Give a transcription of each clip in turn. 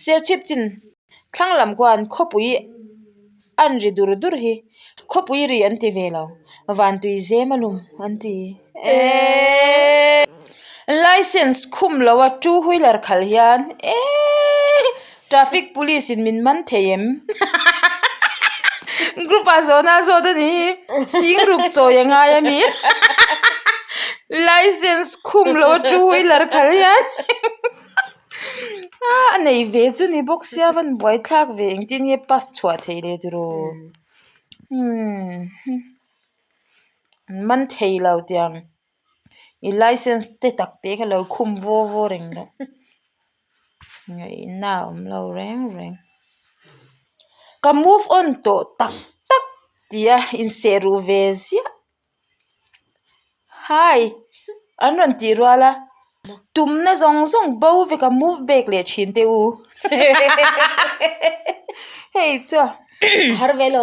Serchhip chin thlang lam khuan khawpui an ri dur dur hi khawpui ri an ti ve lo vantui zem a lum an ti eeee license khum lo a two wheeler khal hian eeee traffic police in min man thei em group ah zawhna a zawt a ni hi singruk chawi a ngai a mi license khum lo a two wheeler khal hian. A nei ve chu ni bawk sia van buai thlak ve engtin nge pass chhuah theih leh tiraw umm an man thei lo tiang i license te tak te kha lo khum vaw vaw reng loh ngaihna a awm lo reng reng ka move on tawh tak tak tih a inseh ruh ve ziah. Hi! An rawn tih rual a, tumna zawng zawng bo vek a move back leh thin teh u. Hei chuan har ve lo.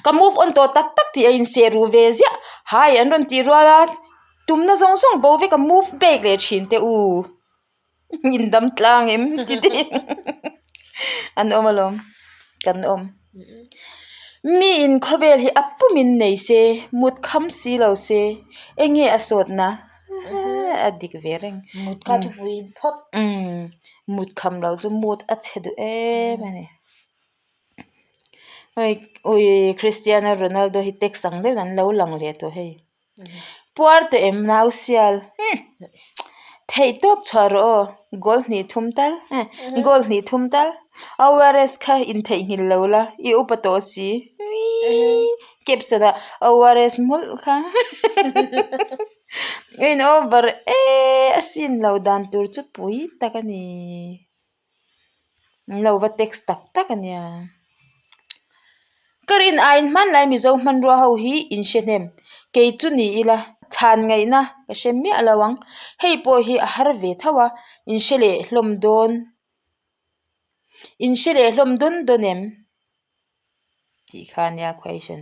Ka move on tawh tak tak tih a inseh ruh ve ziah. Hi! An rawn tih rual a, tumna zawng zawng bo vek a move back leh thin teh u. In dam tlang em ti te an awm alawm kan awm mi in khawvel hi a pum in nei se mut kham si lo se eng nge a sawt na a dik ve reng mut kha thupui phawt umm mut kham lo chu mut a chhe duh em a ni hei ui Cristiano Ronaldo hi text ang deuhin an lo lang leh tawh hei. Puar tawh em nau sial theih tawp chhuah rawh aw goal hnih thum tal goal hnih thum tal ORS kha in theihnghilh lo la i upa tawh si caption ah ORS mawlh kha in over e a sin lo dan tur chu pui tak a ni. An lo va text tak tak a nia. Ka rin aiin hmanlai Mizo hmanrua ho hi in hre hnem. Kei chu ni ila chhan ngaihna ka hre miah lo ang. Hei pawh hi a har ve tho a, in hre leh hlawm dawn in hre leh hlawm dawn dawn em? Tih kha a nia question.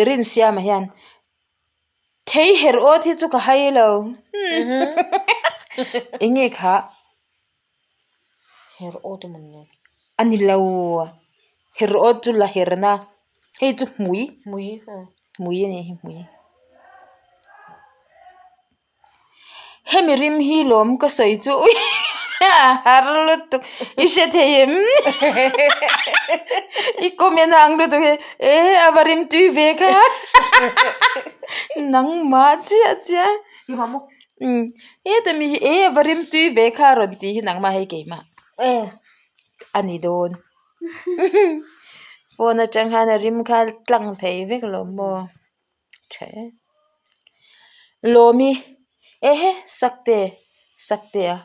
Rinsiama hian thei herh awt hi chu ka hai lo. Eng nge khah? Her awt a mawn le. A ni lo. Her awt chu la herna. Hei chu hmui. Hmui. Hmui a nih hi hmui. Hemi rim hi lawm ka sawi chu ui a har lutuk i hre thei em i comment ang lutuk hi e a va rim tui ve kha nangmah chiah chiah umm heta mi hi e a va rim tui ve kha rawn tih hi nangmah hei keimah a ni dawn phone atang khan a rim kha tlang thei vek alawm maw. Tha e. Lawmi, Ehe, Sakte, Sakte a,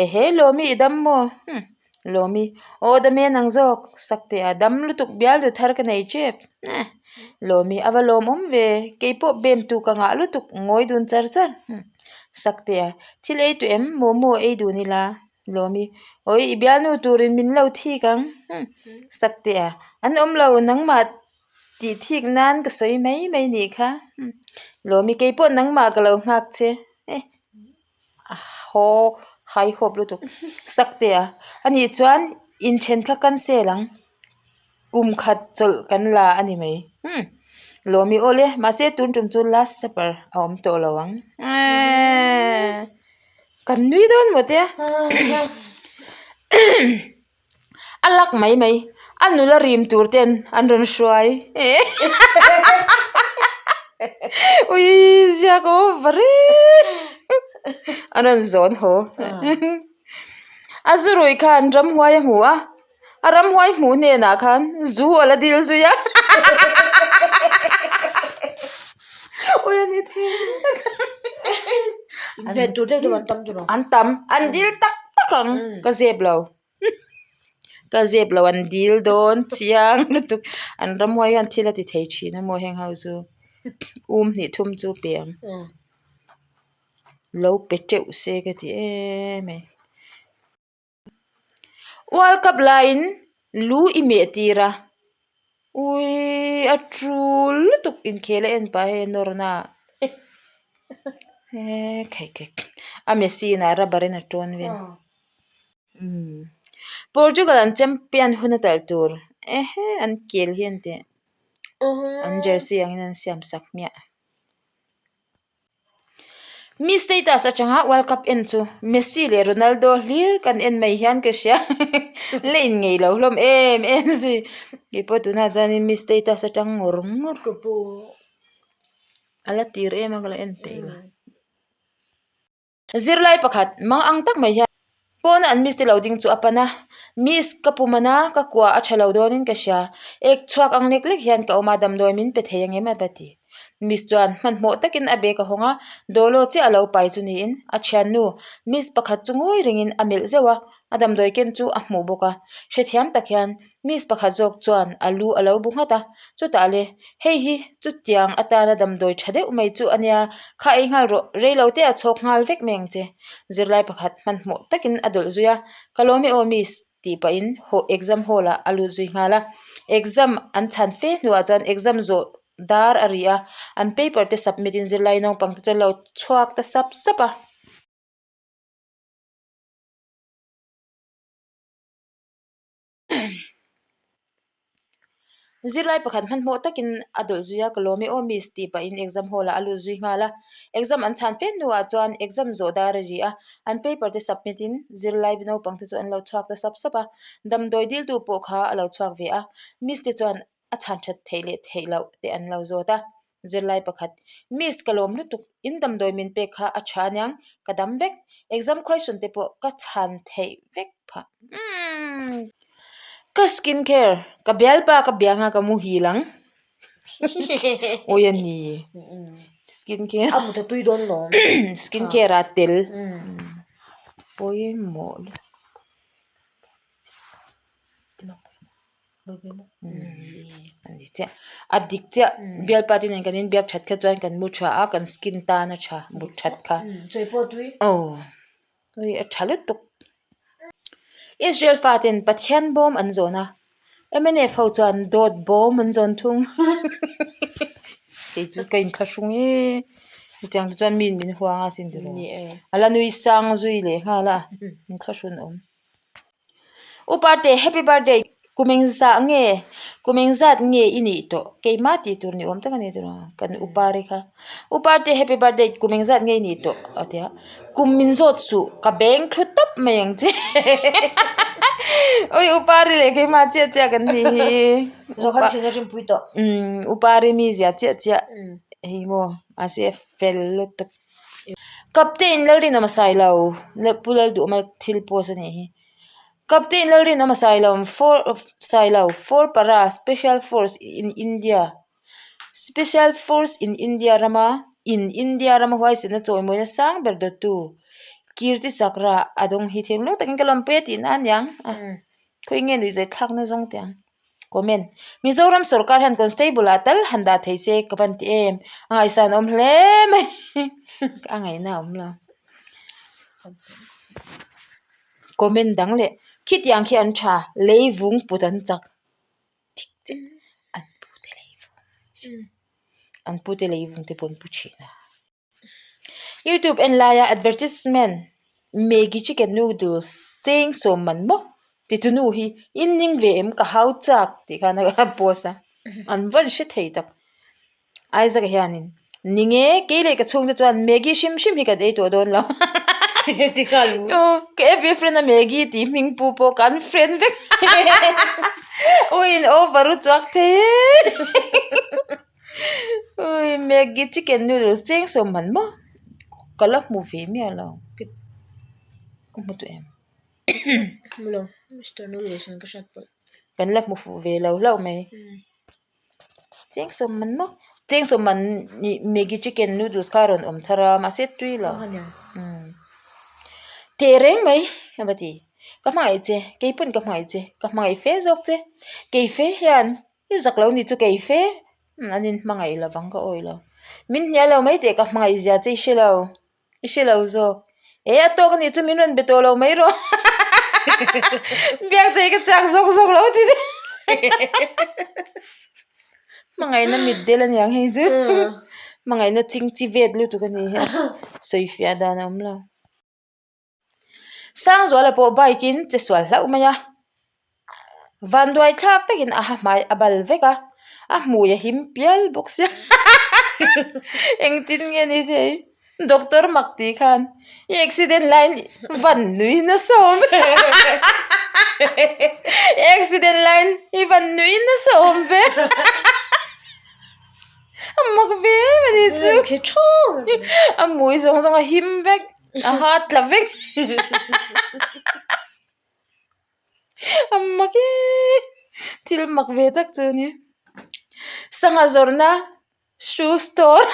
Ehe Lawmi i dam maw? Hm, Lawmi, Aw dam e nang zawk, Sakte a, dam lutuk bial du thar ka nei tep. Eh, Lawmi, a va lawmawm ve, keipawh bem tu ka ngah lutuk ngawi dun char char. Hm, Sakte a, thil ei tu em? Momo ei dun ila. Lawmi, Awi i bialnu turin min lo thik ang. Hm, Sakte a, an awm lo, nangmah Tih thik nan ka sawi mai mai nih kha. Lawmi kei pawh nangmah ka lo nghak che. Eh a haw hai hawp lutuk sak teh a. Anih chuan inthen kha cancel ang. Kum khat chawlh kan la a ni mai. Umm Lawmi aw le mahse tun tum chu last supper a awm tawh lo ang. Eeee kan nui dawn maw tia. A lak mai mai a nula rim tur ten an rawn hruai ui ziak over e an rawn zawn haw a zu rui khan ramhuai a hmu a a ramhuai hmuh hnenah khan zu a la dil zui a ui a ni thil an tam an dil tak tak ang ka zep lo. Ka zep lo an dil dawn chiang lutuk an ramhuai hian thil a ti thei thin a maw heng ho chu um hnih thum chu pe ang lo pe teuh se ka ti em mai World Cup laiin lu i meh tir a ui a tul lutuk inkhel a en pah hei a nawr na ah eee khaih khaih a Messi in a rubber in a tawn vel. Portugal an champion hun a talh tur ehe an kel hi an tih an jersey angin an siam sak hmiah. Mi status atanga World Cup en chu Messi leh Ronaldo hlir kan en mai hian ka hria la inngeih lo hlawm em em zui keipawh tunah chuanin mi status atang ngawr ngawr a la tir em a ka la en peih lo. Zirlai pakhat mang ang tak mai hian pawna an miss te lo ding chu a pan a, miss ka pu man a, ka kua a tha lo dawnin ka hria, ek chhuak ang lek lek hian ka awm a, damdawi min pe thei ang em a va ti. Miss chuan hmanhmawh takin a bag a hawng a, dawlaw chiah a lo pai chu niin a thiannu miss pakhat chu ngawi rengin a melh zeuh a, a damdawi ken chu a hmuh bawk a, hrethiam tak hian miss pakhat zawk chuan a lu a lo bu nghat a, chutah le hei hi chutiang atana damdawi tha deuh mai chu a nia, kha ei nghal rawh, rei lo te a chhawk nghal vek mai ang che, zirlai pakhat hmanhmawh takin a dawlh zui a, ka lawm e aw miss tih pahin haw exam hall ah a lut zui nghal a, exam an chhan fe hnuah chuan exam zawh dar a ri a, an paper te submit in zirlai naupang te chu an lo chhuak ta sap sap a. Zirlai pakhat hmanhmawh takin a dawlh zui a, ka lawm e aw miss tih pahin exam hall ah a lut zui nghal a. Exam an chhan fe hnuah chuan exam zawh dar a ri a, an paper te submit in zirlai naupang te chu an lo chhuak ta sap sap a. Damdawi diltu pawh kha a lo chhuak ve a, miss te chuan a chhan that theih leh theih loh te an lo zawt a. Zirlai pakhat, Miss ka lawm lutuk, in damdawi min pek kha a tha aniang, ka dam vek, exam question te pawh ka chhan theih vek phah. Umm. Ka skin care, ka bialpa ka biang a ka muhil ang. Awi a ni. Skin care. A mut a tui dawn lawm. Skin care a tel. Pawimawh lutuk. Ani chiah a dik chiah bialpa te nen kan inbiak that kha chuan kan mu tha a kan skin tan a tha mut that kha aw hei a tha lutuk Israel faten Pathian bawm an zawn a mnf ho chuan dawt bawm an zawn thung kei chu ka inthlahrung e hetiang te chuan miin min huang a sin tiraw a la nui sang zui leh nghal a inthlahrun awm. U Parte, Happy birthday! Kum engzah nge? Kum engzat nge i nih tawh? Keimah tih tur ni awm tak a ni tawh a, kan U Pari kha. U Parte, Happy birthday! Kum engzat nge i nih tawh? A ti a. Kum min zawt suh, ka beng thlu tawp mai ang che. Ui, U Pari leh keimah chiah chiah kan nih hi. Zawkhan thin a rinpui tawh. Umm, U Pari mizia chiah chiah. Hei maw, mahse a fel lutuk. Captain Lalrinawma Sailo Pu Lalduhawma thil post a nih hi Captain Lalrinawma Sailo for Sailo for para special force in India special force in India rama in India rama huaisena chawimawina sang ber dawttu Kirti Chakra a dawng hi thinlung takin ka lawmpui a tihna a niang a khawi nge nuihzai thlakna zawng teh ang. Comment. Mizoram sorkar hian constable ah tal han dah thei se ka van ti em. A ngaihsan awm hle mai. A ngaihna a awm lo. Comment dang leh khitiang khi an tha leivung put an chak. Thik chiah an pute leivung. An pute leivung te pawh an pu thin a. Youtube en laia advertisement Maggi chicken noodles cheng sawm man maw ti tu nu hi in ning ve em ka hau chak tih khan a post a an vawn hre thei tak Isaac hianin ning e kei leh ka chhungte chuan Maggi hrim hrim hi kan ei tawh dawn lo ka FB friend a Maggi tih hming pu pawh kan friend vek ui in over u chuak thei e. Ui Maggi chicken noodles cheng sawm man maw ka la hmu ve miah lo ka hmu tawh em hmu lo mister noodles an ka hriat pawlh kan la hmu fuh ve lo hlauh mai cheng sawm man maw cheng sawm man ih Maggi chicken noodles kha a rawn awm thar a mahse tui lo teh reng mai a va ti ka hmangaih che keipawn ka hmangaih che ka hmangaih fe zawk che kei fe hian. I zak lo ni chu kei fe an in hmangaih lo vang ka awih lo. Min hnial lo mai teh ka hmangaih zia che i hre lo, i hre lo zawk. E a tawk a nih chu min rawn be tawh lo mai rawh biak che hi ka chak zawk zawk lo ti te hmangaihna mit del a niang hei chu hmangaihna ching chi vet lutuk a ni hi a sawi fiah dan a awm lo. Sangzuala pawh bike in che sual hlauh mai a. Vanduai thlak takin a ha hmai a bal vek a, a hmui a him pial bawk sia. Engtin nge ni thei? Doctor mak tih khan i accident laiin van nui nasa awm ve. I accident laiin i van nui nasa awm ve. A mak ve em a ni chu. A hmui zawng zawng a him vek, a ha tla vek. A mak e thil mak ve tak chu a ni sangha zawrhna shoe store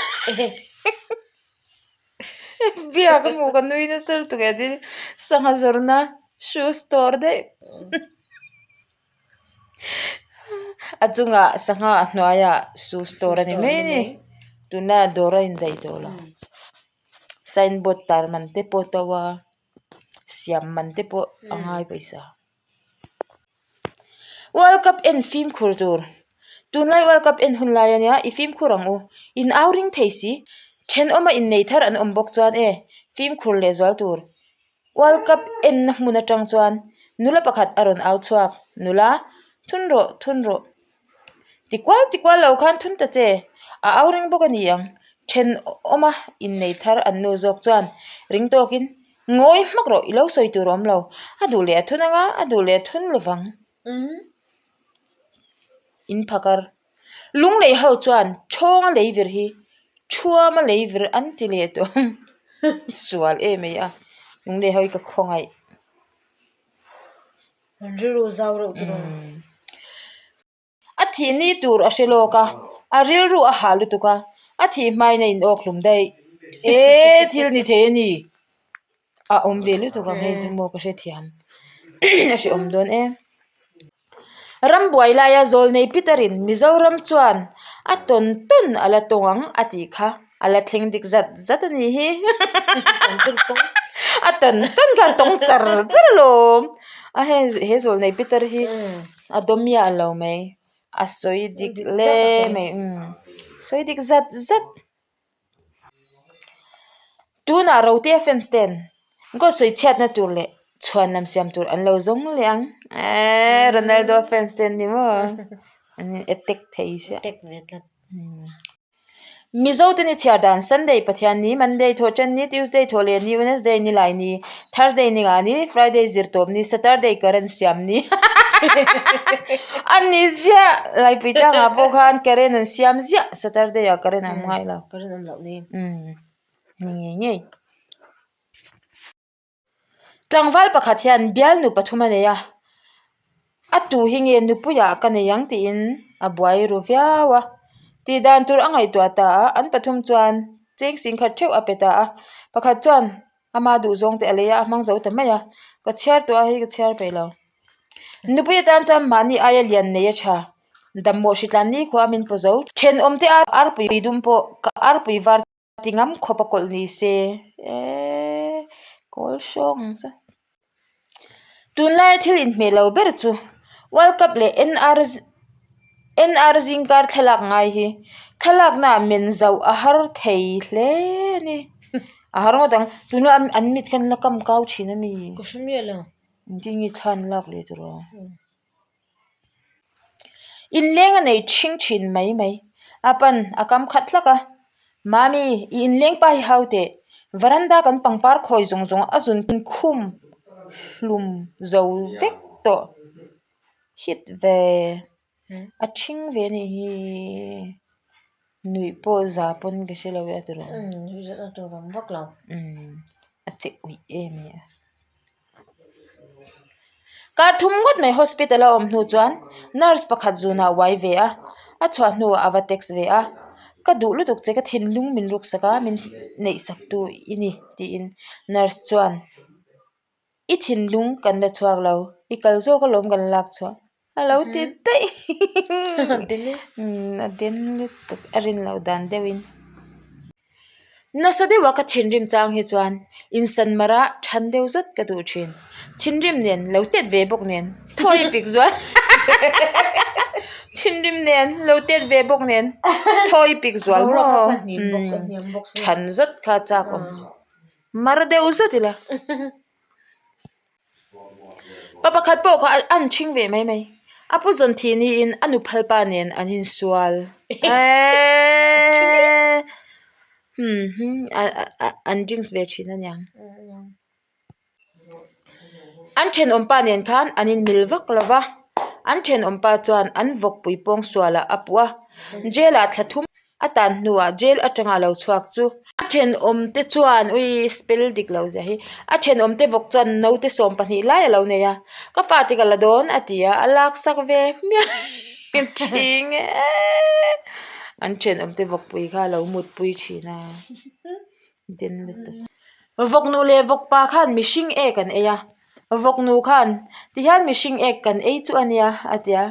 biak a hmuh ka nui nasa lutuk e tin sangha zawrhna shoe store daih a chungah sangha a hnuaiah shoe store a ni mai a ni tuna dawr a indaih tawh lo signboard tar man te pawh a to a. Siam man te pawh a ngai pawisa. World Cup en fimkhur tur. Tunlai World Cup en hun lai ania i fimkhur ang u. In au ring thei si. Thenawma innei thar an awm bawk chuan e fimkhur leh zual tur. World Cup enna hmun atang chuan nula pakhat a rawn au chhuak. Nula, thun rawh, thun rawh. Ti kual ti kual lo khan thun ta che, a au ring bawk a ni ang. Thenawma innei thar an nu zawk chuan ring tawkin, Ngawi hmak rawh, i lo sawi tur a awm lo. A duh leh a thun anga, a duh leh a thun lovang. In phakar. Lunglei ho chuan Chawnga lei vir hi Thuama lei vir an ti leh tawh ang. Sual em mai a, lunglei ho hi ka khawngaih. An rilru zau reuh tur a. A thih ni tur a hre lawk a, a rilru a hah lutuk a, a thih hmain a in awk hlum daih. E thil ni thei a ni. A awm ve lutuk ang hei chu maw ka hrethiam. A hreawm dawn em. Rambuai laia Zawlnei Peter-in Mizoram chuan a tawn tawn a la tawng ang a tih kha. A la thleng dik zat zat a nih hi. A tawn tawn kha a tawng char char alawm. A hei he Zawlnei Peter hi a dawm miah lo mai. A sawi dik hle mai umm sawi dik zat zat. Tunah Rotea fans ten goal sawi chhiatna tur leh chhuan lam siam tur an lo zawng leh ang. Eeee Ronaldo fans ten ni maw an in attack thei sia. Mizo te ni chhiar dan Sunday Pathian ni, Monday Thawhṭan ni, Tuesday Thawhleh ni, Wednesday Nilai ni, Thursday Ninga ni, Friday Zirtawp ni, Saturday Current siam ni a ni ziah Laipui tlangah pawh khan current an siam ziah Saturday ah current a awm ngai lo. Current awm loh ni. Umm ni ngei ngei. Tlangval pakhat hian bialnu pathum a nei a, a tu hi nge nupuiah ka nei ang tiin a buai ru viau a, tih dan tur a ngaihtuah ta a, an pathum chuan cheng sing khat theuh a pe ta a, pakhat chuan ama duhzawng te a lei a, a hmang zo ta mai a, ka chhiar tawh a hei ka chhiar peih lo. Nupui atan chuan mahni aia lian nei a tha, dammawh hritlan nikhua min paw zo, thenawm te arpui dum pawh ka arpui var. Ti ngam khawp a kawlh ni se eeee kawl hrawng ang chu. Tunlaia thil inhmeh lo ber chu World Cup leh NR NR zingkar thlalak ngai hi thlalaknaah men zauh a har thei hle a ni. A har ngawt ang tunlai an mit khan la kam kau thin a mi. Ka hre miah lo. Engtin nge thla an lak leh tur aw. Inleng a nei ṭhing ṭhin mai mai. A pan a kam khat hlak a, Mami, i inleng pa hi hau teh. Varanda kan pangpar khawi zawng zawng a zun khum hlum zo vek tawh. Hit ve. A ṭhing ve a nih hi. Nuih pawh za pawn ka hre lo e a tiraw. Nuih zat a tur awm vak lo. A che uih em e a. Kar thum ngawt mai hospital a awm hnu chuan nurse pakhat zunah a uai ve a, a chhuah hnuah a va text ve a, ka duh lutuk che ka thinlung min ruksak a min neih sak tu i ni tiin nurse chuan i thinlung kan la chhuak lo i kal zawk alawm kan lak chhuah a lo ti daih a den lutuk a rin loh dan deuhin. Nasa deuha ka thinrim chang hi chuan insan mara than deuh zat ka duh thin. Thinrim nen lo tet ve bawk nen thawi pik zual thinrim nen lo tet ve bawk nen thawi pik zual maw than zawt kha chak awm mar deuh zat ila. Pa pakhat pawh kha an ṭhing ve mai mai. A pu zawn thih niin a nu phalpa nen an insual. Eeeeee An drinks ve thin aniang. An thenawmpa nen khan an inmil vak lo va, an thenawmpa chuan an vawkpui pawng sualah a puh a, jail ah thla thum a tan hnuah jail atanga lo chhuak chu a thenawmte chuan ui spell dik lo zia hi a thenawmte vawk chuan naute 12 lai a lo nei a, ka fate ka la dawn a ti a, a laksak ve hmiah thin e, an thenawmte vawkpui kha a lo mutpui thin a. Den lutuk. Vawknu leh vawkpa khan mihring ek an ei a, vawknu khan tihian mihring ek kan ei chu a nia a ti a,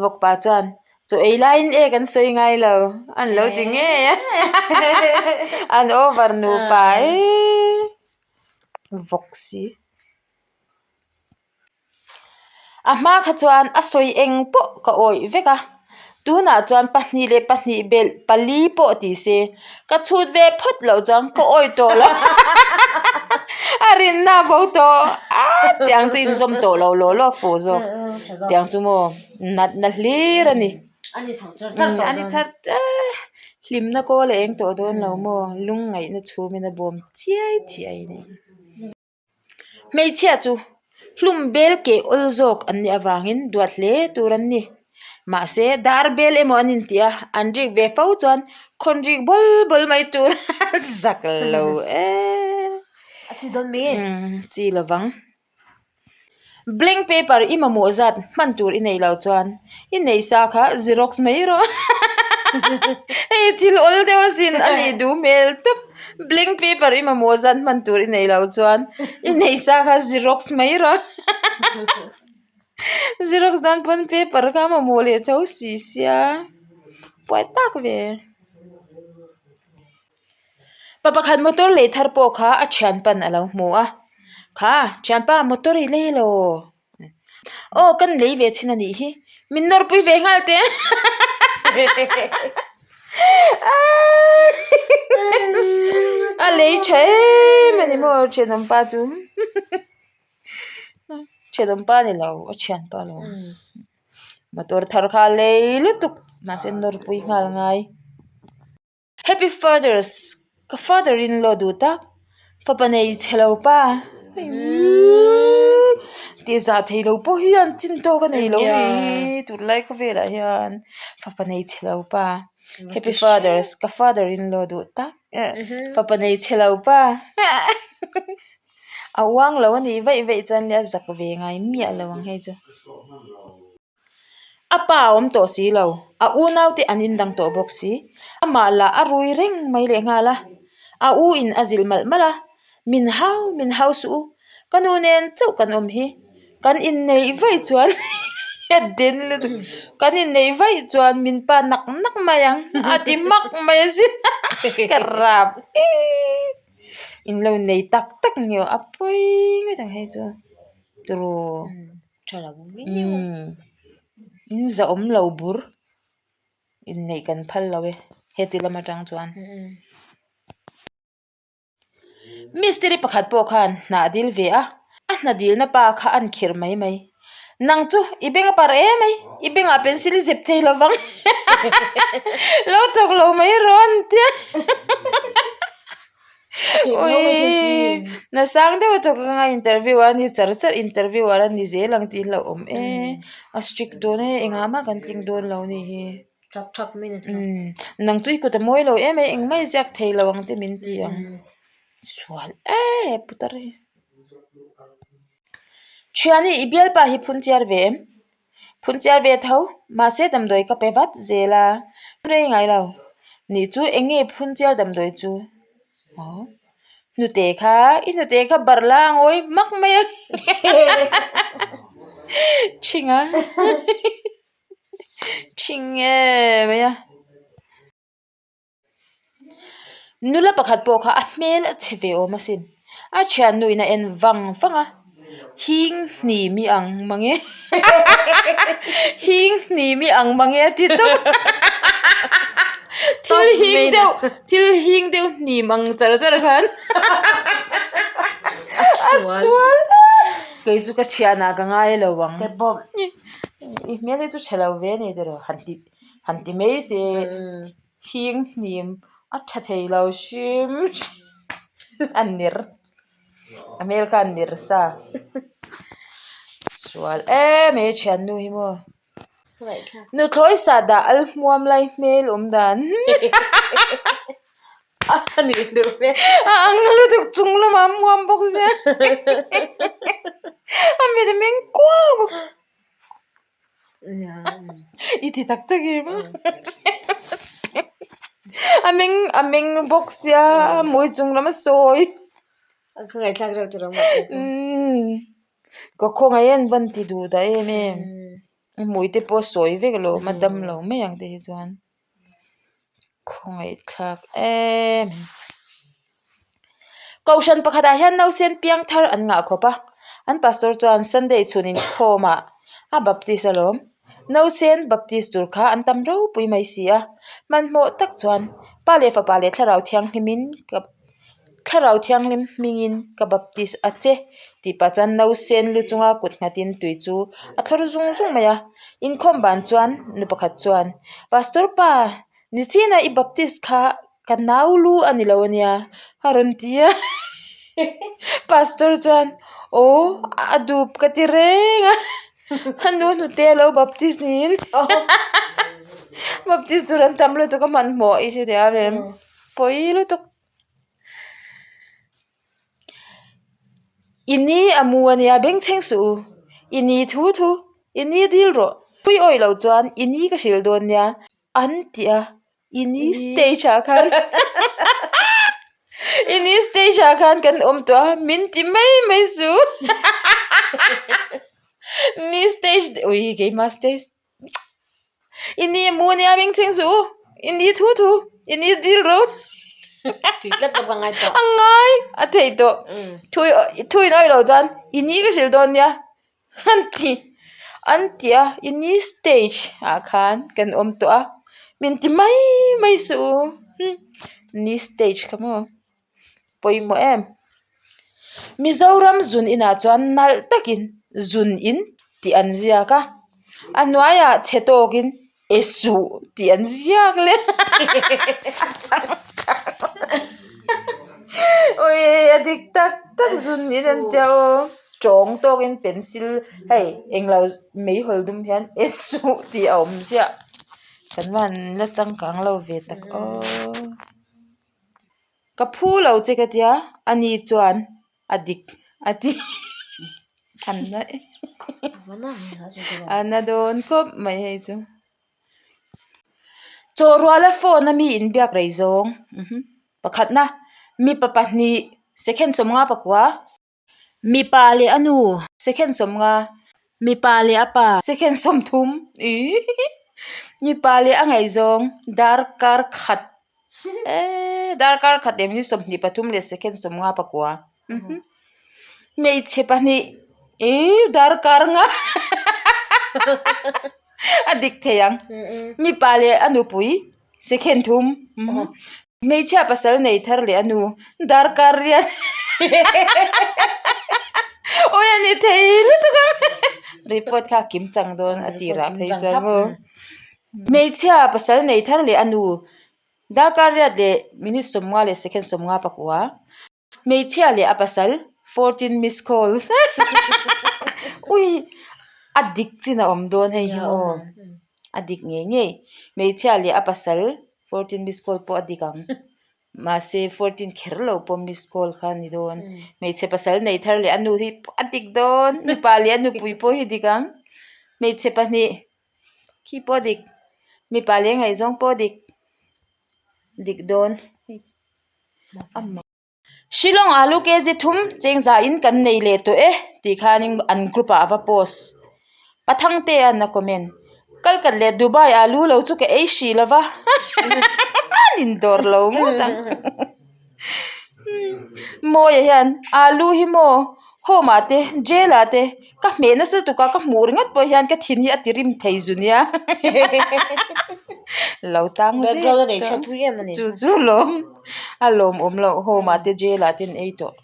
vawkpa chuan chaw ei laiin ek an sawi ngai lo an lo ti ngei a, an over nupa eee vawk si. A hma kha chuan a sawi eng pawh ka awih vek a, tunah chuan pahnih leh pahnih belh pali pawh ti se ka chhut ve phawt loh chuan ka awih tawh lo a rinna a bo tawh a tiang chu inzawm tawh lo law law fuh zawk tiang chu maw natna hlir a ni a ni char char hlimna kawl a eng tawh dawn lo maw lungngaihna chhumin a bawm chiai chiai a ni. Hmeichhia chu hlum bel keh awl zawk an nih avangin duat hle tur an ni. Mahse, dar bel emaw an inti a, an rik ve fo chuan khawn rik bawl bawl mai tur a zak lo e. A chi dawn mi? Umm, chi lovang. Blank paper i mamawh zat hman tur i neih loh chuan i neih sa kha xerox mai rawh. Hei thil awl deuh asin a nih duh hmel tawp. Blank paper i mamawh zat hman tur i neih loh chuan i neih sa kha xerox mai rawh. Xerox dawn pawn paper kha mamawh leh tho si sia buai tak ve. Pa pakhat motor lei thar pawh kha a thianpa'n a lo hmu a, Kha, thianpa motor i lei lo aw kan lei ve chin a nih hi, min nawrpui ve nghal teh a lei tha em a ni maw thianawmpa chu thianawmpa a ni lo a thianpa a lo motor thar kha a lei lutuk mahse nawrpui nghal ngai. Happy Fathers ka father in law duh tak fapa nei chhe lo pa tih zah thei lo pawh hian chin tawk a nei lo nih hi tunlai khawvelah hian fapa nei chhe lo pa Happy Fathers ka father in law duh tak fapa nei chhe lo pa a uang lo a nih vaih vaih chuan le a zak ve ngai miah lo ang hei chu. A pa a awm tawh si lo, a unaute an indang tawh bawk si. Amah lah a rui reng mai leh nghal a, a u in a zilh malh malh a, Min hau, min hau suh u, ka nu nen chauh kan awm hi, kan inneih vaih chuan a den lutuk, kan inneih vaih chuan min pa nak nak mai ang a ti mak mai asin ka rap em, in lo nei tak tak nge a pawi ngawt ang hei chu tiraw. Tha lo viau. Umm in zahawm lo bur inneih kan phal lo e heti lam atang chuan. Mistiri pakhat pawh khan hna a dil ve a, a hna dilna pa kha a inkhirh mai mai. Nang chu i beng a parh em mai, i bengah pencil i zep thei lo vang lo thawk lo mai rawh an tia. Ui nasang deuh a thawk anga interview a ni char char interview a ni zel ang tih hlauh awm e a strict dawn e engah mah kan tling dawn lo a nih hi nang chu i kut a mawi lo em a engmah i ziak thei lo ang te min ti ang sual em putar hi thiani i bialpa hi phun chiar ve em. Phun chiar ve tho, mahse damdawi ka pe vat zel a, rei ngai lo. Nih chu eng nge phun chiar damdawi chu? Aw, hnute kha, i hnute kha barh la a ngawi hmak mai a Ṭhing a, ṭhing em mai a. Nula pakhat pawh kha a hmel a chhe ve awm asin. A thiannu in a en vang vang a, hing hni mi ang mang e hing hni mi ang mang e a ti tawp thil hing deuh thil hing deuh hnim ang char char khan a sual kei chu ka thianah ka ngai lo ang. I hmel hi chu tha lo ve a ni tiraw han ti han ti mai se hing hnim a tha thei lo hrim hrim a ner a hmel kha a ner sa sual em mai a thiannu hi maw nuthlawi sahdah al hmuam lai hmel awm dan. A nih duh hmel. A ang lutuk chung lamah a muam bawk sia. A mit a meng kuau bawk sia. I ti tak tak em a? A meng a meng bawk sia a hmui chung lam a sawi. A khawngaihthlak reuh tur a mah te pawh. Ka khawngaih en van ti duh dah em em. A hmui te pawh a sawi vek alawm a dam lo mai ang te hi chuan. Khawngaihthlak em Kohhran pakhatah hian nausen piang thar an ngah khawp a, an pastor chuan Sunday chhun inkhawmah a baptist alawm. Nausen baptist tur kha an tam ropui mai si a, hmanhmawh tak chuan Pa leh Fapa leh Thlarau Thianghlimin ka Thlarau Thianghlim hmingin ka baptist a che tih pah chuan nausen lu chunga kut nghatin tui chu a thlawr zung zung mai a. Inkhawm ban chuan nu pakhat chuan Pastor pa nichina i baptist kha ka nau lu a ni lo a nia a rawn ti a Pastor chuan aw a dup ka ti reng a a nu hnute a lo baptist niin baptist tur an tam lutuk a hmanhmawh i hrethiam em. Pawi lutuk. I ni a mu a nia bengchheng suh u. I ni thu thu, i ni dil rawh. Pui awih loh chuan i ni ka hrilh dawn nia an ti a, i ni stage ah khan i ni stage ah khan kan awm tawh a min ti mai mai suh u. Ni stage ui keimah stage. I ni mu ania bengchheng suh u i ni thu thu i ni dil ro Tui tlat ka ngai tawh. A ngai a thei tawh thui thui in awih loh chuan i ni ka hrilh dawn nia an ti an ti a i ni stage ah khan kan awm tawh a min ti mai mai suh u ni stage kha maw pawimawh em. Mizoram zun inah chuan nalh takin zun in tih an ziak a a hnuaiah chhe tawkin e suh tih an ziak leh awii a dik tak tak zun in an tia aw tawng tawkin pencil hei englo meihawl dum hian e suh tih a awm ziah kan van la changkang lo ve tak aw. Ka phu lo che ka tia, ani chuan a dik a ti a na a na dawn khawp mai hei chu. Chaw ruala phone a mi inbiak rei zawng pakhatna mipa pahnih second sawmnga pakua. Mipa leh a nu second sawmnga, mipa leh a pa second sawmthum ih mipa leh a ngaihzawng darkar khat eee darkar khat leh minute 23 leh second 54 hmeichhe pahnih ih darkar nga a dik thei ang mipa leh a nupui second thum. Hmeichhia pasal nei thar leh a nu darkar riat awi a ni thei lutuk ang report kha a kim chang dawn a tirah phei chuan maw hmeichhia pasal nei thar leh a nu darkar riat leh minute 50 leh second 54. Hmeichhia leh a pasal 14 miss calls ui a dik chin a awm dawn hei hi maw a dik ngei ngei hmeichhia leh a pasal 14 miss call pawh a dik ang mahse 14 kher lo pawh miss call kha a ni dawn hmeichhe pasal nei thar leh a nu hi a dik dawn mipa leh a nupui pawh hi dik ang hmeichhe pahnih khi pawh a dik mipa leh a ngaihzawng pawh a dik dik dawn. Shillong alu kg thum chengza in kan nei leh tawh e tih khanin an group ah a va post Pathangte an a comment Kalkat leh Dubai alu lo chu ka ei hrih lova an indawr lo ngawt ang Mawia hian alu hi maw home ah te jail ah te ka hmeh nasa lutuk a ka hmuh ringawt pawh hian ka thin hi a ti rim thei zu nia lo tang zet a chu chu lawm a lawmawm loh home ah te jail ah te an ei tawh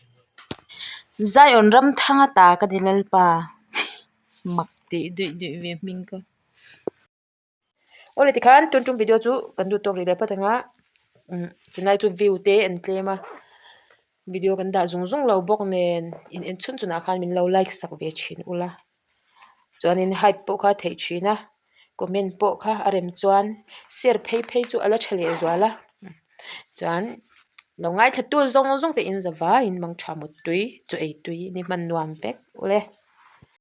Zion Ramthanga ta ka ni Lalpa mak. tih duih duih ve hming kha. Awle tikhan tun tum video chu kan duh tawk rih leh phawt ang a umm tunlai chu view te an tlem a video kan dah zung zung lo bawk nen in en chhun chhunah khan min lo like sak ve thin ula chuanin hype pawh kha a theih thin a comment pawh kha a rem chuan share phei phei chu a la tha leh zual a chuan lo ngaithla tu zawng zawng te in za vaiin mangtha muttui chu ei tui ni hman nuam vek ule.